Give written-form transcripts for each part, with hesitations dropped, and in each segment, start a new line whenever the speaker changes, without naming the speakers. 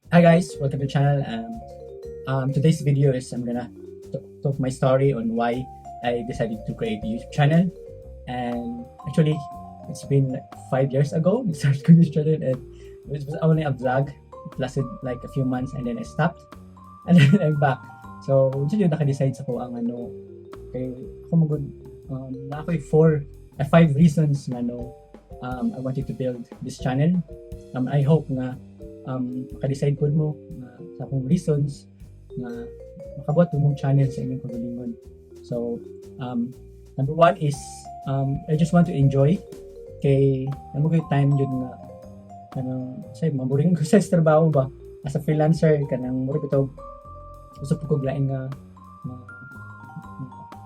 Hi guys, welcome to the channel. Today's video is I'm gonna talk my story on why I decided to create a YouTube channel. And actually, it's been like 5 years ago I started ko YouTube channel and it was only a vlog. It lasted like a few months and then I stopped. And then I'm back. So, unsa jud naka-decide sa ko ang ano kay ako magud naa ako'y four, five reasons nga no I wanted to build this channel. I hope nga maka-decide pod mo nga sa akong reasons nga makabuhat mong channel sa inyong kaugalingon. So, number one is I just want to enjoy kay naa ko'y time jud nga kanang say maboring ko sa trabaho ba as a freelancer, kanang murag bitaw gusto po ko lain nga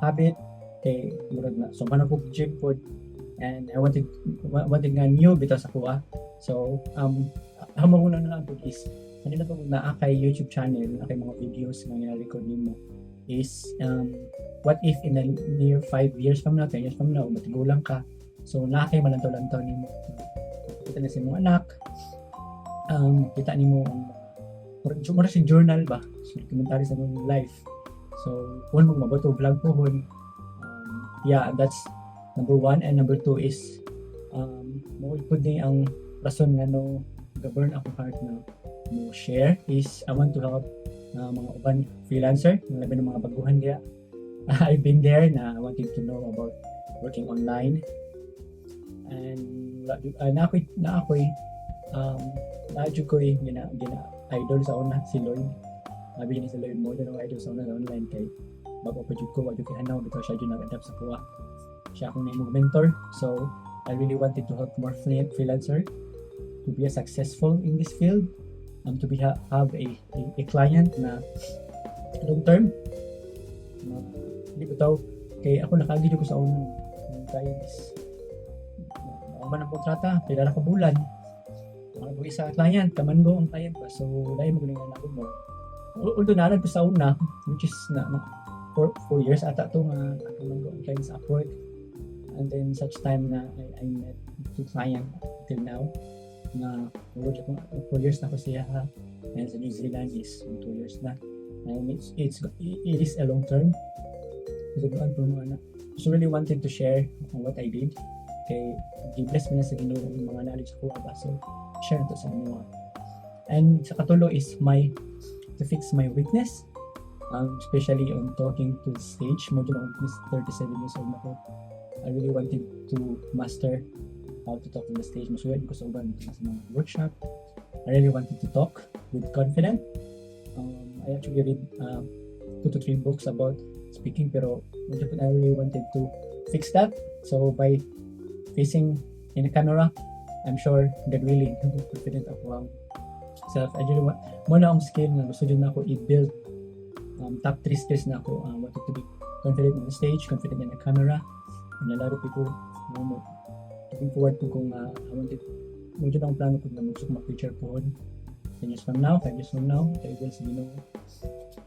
habit kay murag na so man ako gym pod and I wanted nga new bitaw sa kuha. So ang mauna na lang pod is kanina po naa kay YouTube channel na kay mga videos nga gina-record nimo is what if in the near 5 years from now, 10 years from now, matigulang ka, so naa kay malantaw-lantaw nimo, kita na sa imong anak, kita nimo ang murag si journal ba, so documentary sa imong life. So kung mo mabato vlog pohon. Yeah, that's number one. And number two is mo pud ni ang rason nga no ga-burn akong heart na mo share is I want to help mga uban freelancer, labi ng mga baguhan diya. I've been there na I wanted to know about working online and na ako'y naa jud ko'y gina idol sa una, si Lloyd. Abi ni si Lloyd mo ang idol sa una sa online kay bago pa jud ko, wa jud kay hanaw bitaw siya jud nag-adapt sa kuha. Siya akong nahimong mentor. So I really wanted to help more freelancer to be a successful in this field, to be have a client na long term na hindi bitaw kay ako nakaagi jud ko sa unang ang client is man ang kontrata pila ra ka bulan. Mga ko isa client kamango ang client ba, so lain mo nga nako mo. Although naalad ko sa una, which is na 4 years ata to nga kamango ang client sa Upwork, and then such time na I met two client till now na work ako 4 years na ko siya ha, and sa New Zealand is 2 years na, and it is a long term. So doon po mga na so really wanted to share on what I did kay gi-bless mo na sa Ginoo ang mga knowledge ko ba, so share to sa inyo. And sa katulo is my to fix my weakness, especially on talking to the stage mo jud. Akong weakness, 37 years old na ko, I really wanted to master how to talk on the stage. Masuyod ko sa uban sa mga workshop. I really wanted to talk with confidence. I actually read two to three books about speaking, pero I really wanted to fix that. So by facing in a camera, I'm sure, God willing, confident ako ang self. I really want, mao na akong skill na gusto jud na ako i-build. Top 3 skills na ako. Wanted to be confident on the stage, confident in the camera, and a lot of people, mo, looking forward to kung I wanted, mao jud akong plano kung na gusto ko ma-feature po 10 years from now, 5 years from now, kay will sa Ginoo.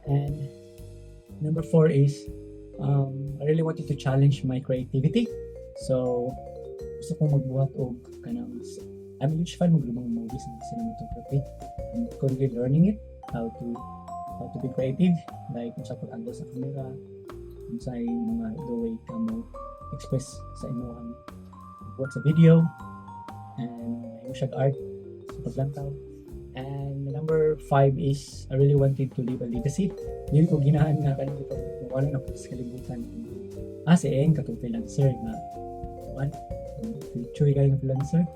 And number four is, I really wanted to challenge my creativity. So, gusto kong magbuhat og kanang I'm a huge fan mag mga movies and cinematography. I'm currently learning it, how to be creative, like unsa pag-angle sa camera, unsay mga the way ka mo express sa imong buhat sa video, and mahimo siya art sa paglantaw. And number five is I really wanted to leave a legacy. Dili ko ginahan nga kanang ito wala na po sa kalibutan. Ah, si Eng katong freelancer nga one future kayo ng freelancer.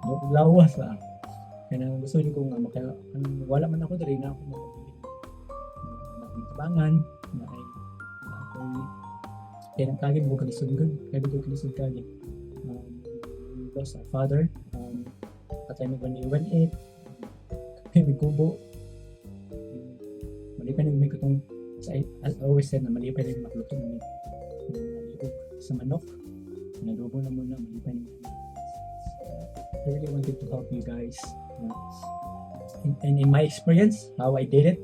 No, lawas ba? Kanang gusto niyo ko nga maka kanang wala man ako diri na ako makabili na akong tabangan na ay na ako'y kaya nang kagi mo kalisod gud kaya ko kalisod kagi. We lost our father katay mig 18 kay may kubo, malipay na may katong sa I always said na malipay na makluto na may mga liog sa manok nadubo na muna, malipay na. I really wanted to help you guys and in my experience how I did it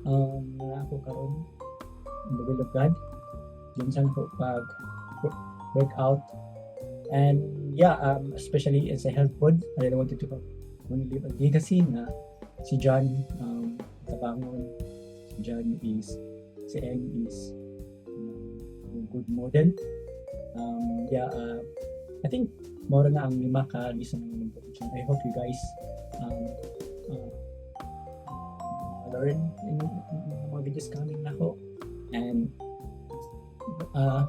na ako karon in the will of God yun saan ko pag work out. And yeah, especially as a health food, I really wanted to help, want to leave a legacy na Si John, tabangon. Si John is, si Eng is good model. Yeah, I think mao na ang lima ka reason ng mag. I hope you guys learn in mga videos coming nako. And I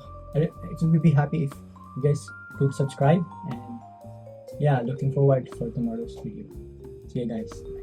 would be happy if you guys could subscribe and, yeah, looking forward for tomorrow's video. See you guys.